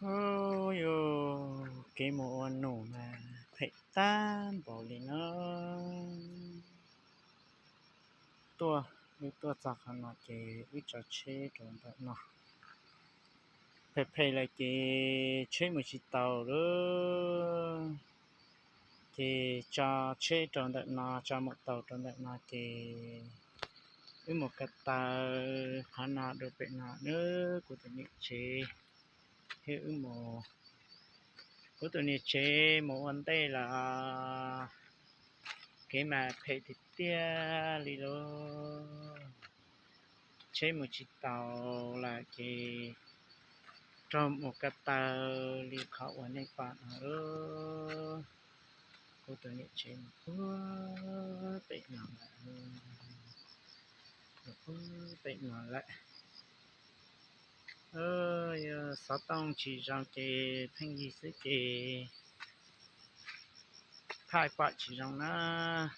Ub, yus kev mus ua num mas phem tag npaum li no. Tuaj, wb tuaj txog qhov no ces wb tso tsheb rau ntawm no. Phem phem lawm ces tsheb mus tsis taus lawm. Ces tso tsheb rau ntawm no, tso mus taus rau ntawm no ces wb mus ko taw qhov no rau pem no nawb kuv tus niam tsev. Thiab wb mus, kuv tus niam tsev mus ua ntej lawm. Kev mas phem tiag tiag li lauj. Tsheb mus tsis taus lawm ces raug mus ko taw li qhov uas nej pom no lauj. Kuv tus niam tsev mus puag pem no lawm, mus puag pem no lawm. Xov tooj tsis zoo ces pheej yig xwb ces thaij pom tsis zoo na.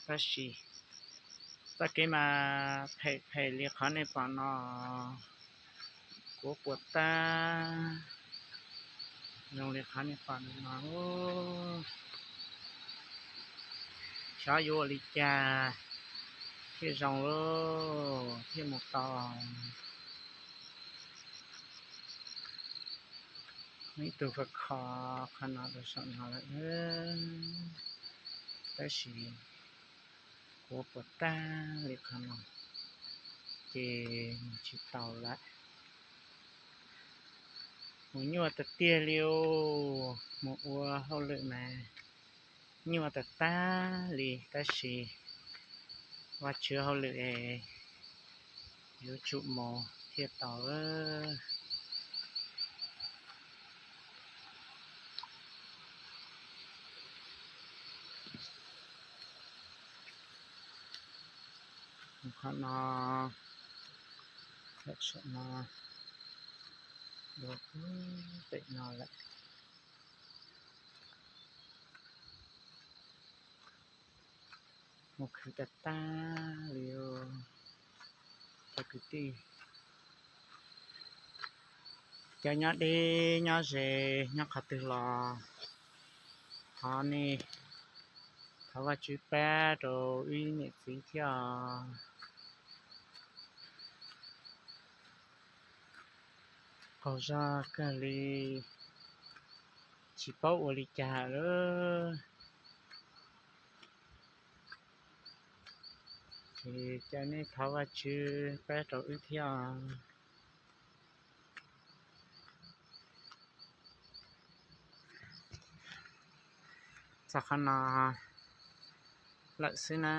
Tab sis txoj kev mas phem phem li qhov nej pom no, kuv puas tag zoo li qhov nej pom no. Xyov yuav ua li cas thiaj zoo lauj, thiaj mus tau. Ib tug kho kho qhov no rau saum no lawm, tab sis kuv puas tag li qhov no ces mus tsis taus lawm. Mus nyuaj tiag tiag li os, mus ua hauj lwm mas nyuaj tag tag li, tab sis Vajtswv hauj lwm es yuav tsum mus thiaj tau. Qhov no, saum no, dua pem no lawm. Mus khwv tag tag li os cov kwv tij. Cov nyob deb nyob ze nyob qhov twg los thov nej, thov Vajtswv pab rau wb niam txiv thiab os. Qaug zog kawg li, tsis paub ua li cas lawm. Ces cia nej thov Vajtswv pab rau wb thiab. Txog qhov no lawm xwb na.